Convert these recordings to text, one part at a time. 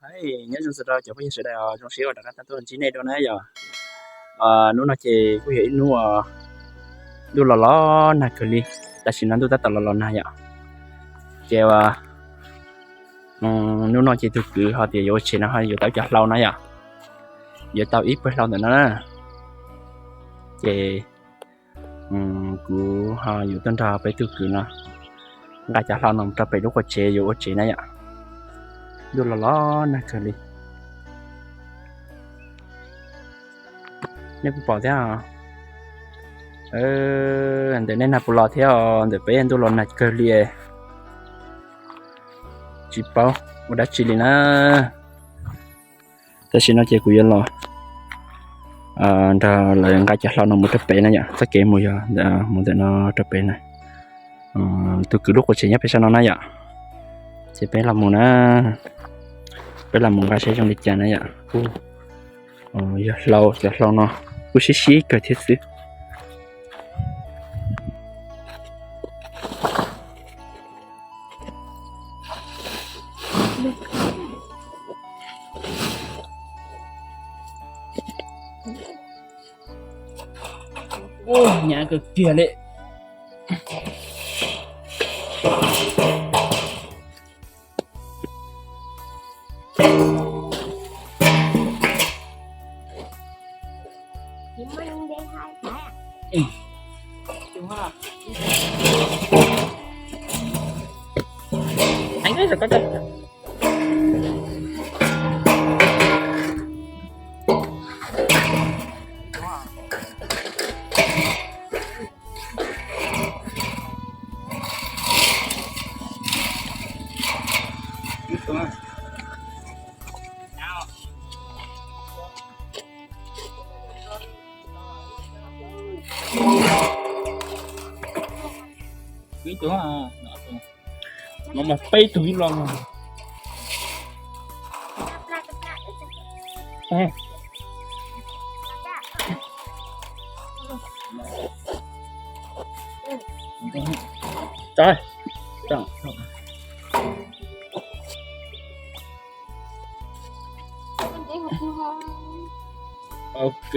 Hais nyob zoo txog rau cov phooj ywg sawv daws, zoo siab uas rov qab tau tuaj ntsib nej dua na yom. Hnub no ces kuj yog ib hnub ntuj los los nag kawg li, tam sim no ntuj tab tom los los nag yom. Ces hnub no ces tus kwv ho tias yuav ua tsev no ho yuav tau cov hlau no yom, yuav tau ib pawg hlau ntawm no na. Ces kuv ho yuav tuaj nrog peb tug kwv no nqa cov hlau no mus rau pem lub qub tsev yuav ua tsev na yom. Ntuj los los nag kawg li, nej puas pom thiab? Ntawm nej nag puas los thiab? Ntawm peb ntuj los nag kawg li, tsis paub ua dab tsi li na. Tam sim no ces kuv yuav los nrog lawv nqa cov hlau no mus rau pem na yom, txoj kev mus yog mus ntawm no rau pem na. Tus kwv lub qub tsev nyob pem sab no na yom. Ces peb los mus na, peb los mus nqa seb zoo li cas na yom. Kuj yog hlau, cov hlau no kuj sib sib kawg thiab xwb. Hnyav kawg kiag li. No mas peb tug ib lo no. Ok.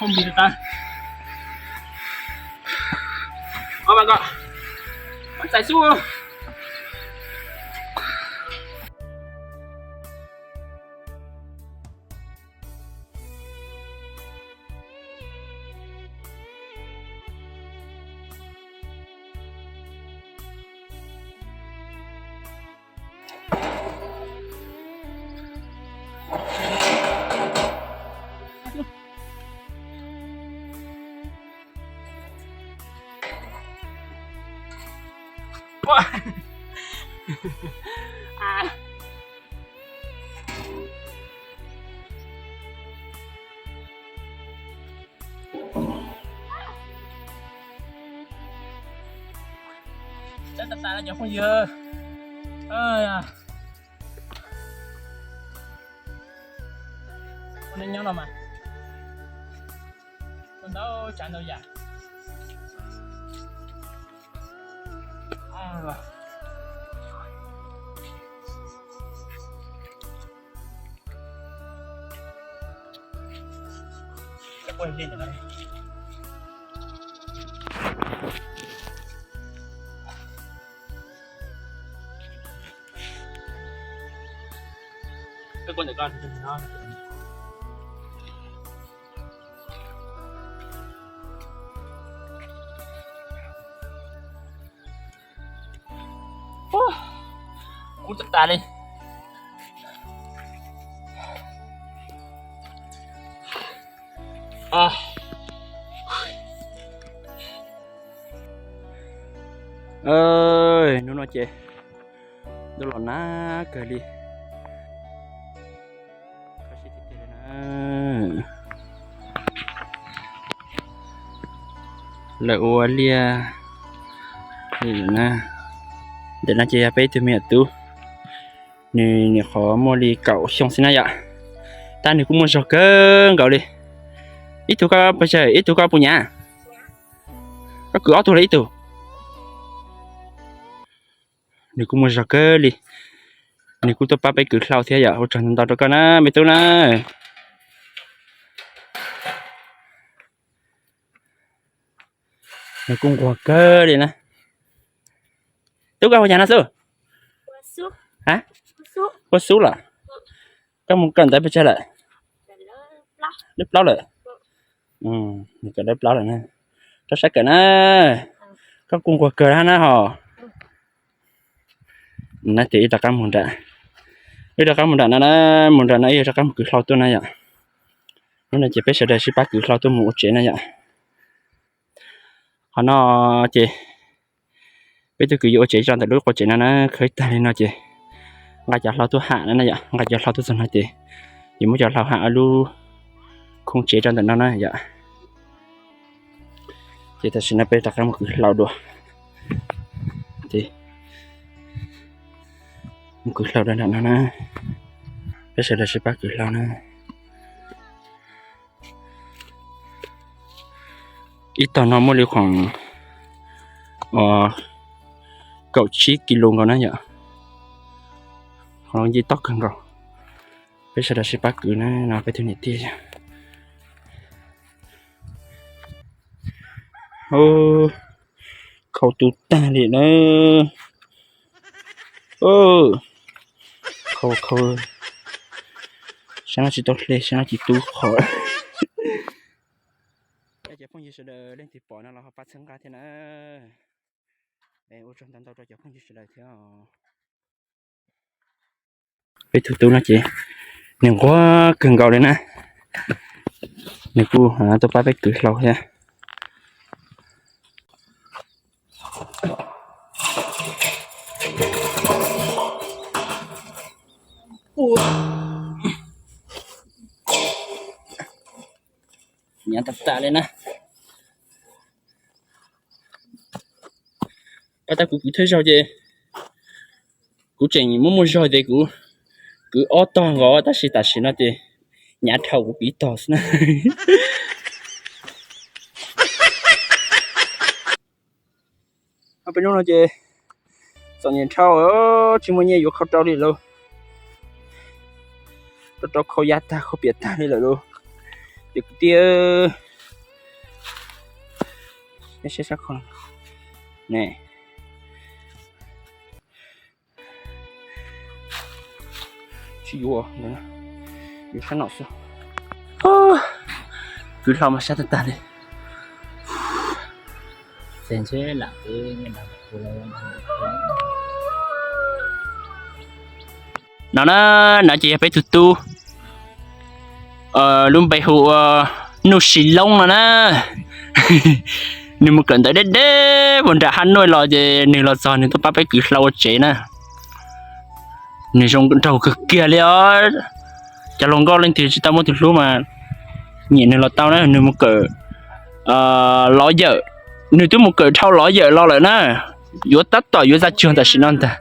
Không bị ta. Ơ bà con. Bạn chạy xuống. Sab tas tas no cov phooj ywg. Ua neej nyob no mas ua ntau tsav ntau yam. Peb ua ntawm ko, peb ua ntawm ko. Kub tas tas li. Hnub no ces ntuj los nag kawg li. Lawv ua liaj li na. Ntawm no ces yog peb ib tug me nyuam tub, nws nyuam qhuav muaj li kaum xyoo xwb na yom. Tab nws kuj muaj zog kawg nkaus li. Ib tug koj pes tsawg, ib tug koj puas nyav? Koj kwv ob tug los ib tug? Nws kuj muaj zog kawg li. Nws kuj tuaj pab peb kwv hlau thiab yom. Ua tsaug ntau ntau rau koj na me tub na. Nws kuj nquag kawg li na. Tub, koj hu cas no xub? Ua Xub los? Koj mus kawm ntawv pes tsawg lawm? Lab plaub lawm. Nws kawm lab plaub lawm na. Rau sab kawm na. Koj kuj nquag kawg na hos. Na ces wb rov qab mus nram, wb rov qab mus nram no na, mus nram no wb rov qab mus kwv hlau tuaj na yom. Hnub no ces peb sawv daws sib pab kwv hlau tuaj mus ua tsev na yom. Qhov no ces peb tuaj kwv yuav ua tsev tso ntawm lub qub tsev no na, khawb tag li no ces nqa cov hlau tuaj ham na yom, nqa cov hlau tuaj txog no ces yuav muab cov hlau ham lub khoob tsev rau ntawm no na yom. Ces tam sim no peb rov qab mus kwv hlau dua. Mus kwv hlau dua nram no na. Peb sawv daws sib pab kwv hlau na. Ib tog no muaj li khuam kaum tsib kis lus nkaus na yom. Qhov no nce toj kawg nkaus. Peb sawv daws sib pab kwv na, no peb tus niam tij. Khau tu tag li na. Khau khau, sab no tsis tau hle, sab no tsis tu qhov. Cov phooj ywg sawv daws leej twg pom no los ho pab txhawb nqa thiab na. Ua tsaug ntau ntau rau cov phooj ywg sawv daws thiab. Peb tus tub no ces nws nquag kawg nkaus li na. Nws kuj tuaj pab peb kwv hlau thiab. Hnyav tas tas li na. Pab tau kuv kwv thawj zaug ces kuv tseem muaj muaj zog ces kuv kwv ob tog nkaus tab sis tam sim no ces hnyav dhau kuv kwv ib tog xwb na. Peb hnub no ces txom nyem dhau, tsis muaj nyiaj yuav khau rau li lauj. Rau rau khau ya tag khau piam tag li lawm lauj. Ces kwv tij, saib sab khau ne. Tsis yuav, yuav sab no xwb. Kwv hlau mas sab tag tag li. No na, no ces yog peb tus tub, lub npe hu ua Nuj Sis Loob no na. Nws mus kawm ntawv deb deb puag nram Hab Nuj los ces nws los txog nws tuaj pab peb kwv hlau ua tsev na. Nws zoo nraug kawg kiag li os. Cov hluas nkauj leej twg tsis tau muaj tus hlub mas nyiam nws los tau na. Nws mus kawm lov yawm, nws twb mus kawm dhau lov yawm los lawm na. Yuav tab tom yuav txaj cuag tam sim no ntag.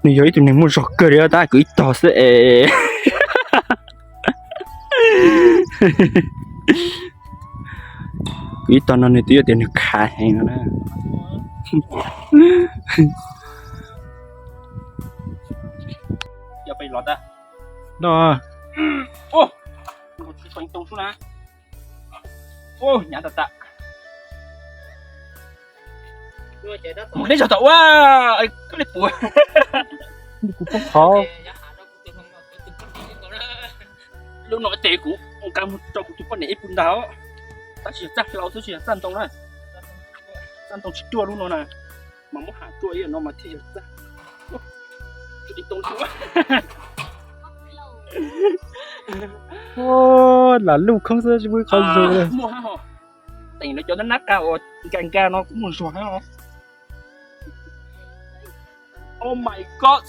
Nws yog ib tug neeg muaj zog kawg li tab kwv ib tog xwb es. Kwv ib tog no nws twb yog tias nws khav heev no na. Hnyav tas tas. Mus deb zog tom ua, koj li puas. Kuv poob qhov. Lub no ces kuv nqa mus rau kuv tus poj niam ib puag ntag. Tab sis yog txaj hlau xwb tsis yog txaj ntoo na. Txaj ntoo tsis ruaj lub no na. Mas muab ham tuaj ib no mas thiaj yog txaj. Lam luj khoob xwb tsis muaj ib qho zuag li. Muaj hab ho. Teem lawv cov nab nab qa uas nkas nkas no kuj muaj zuag hab ho. Oh my god.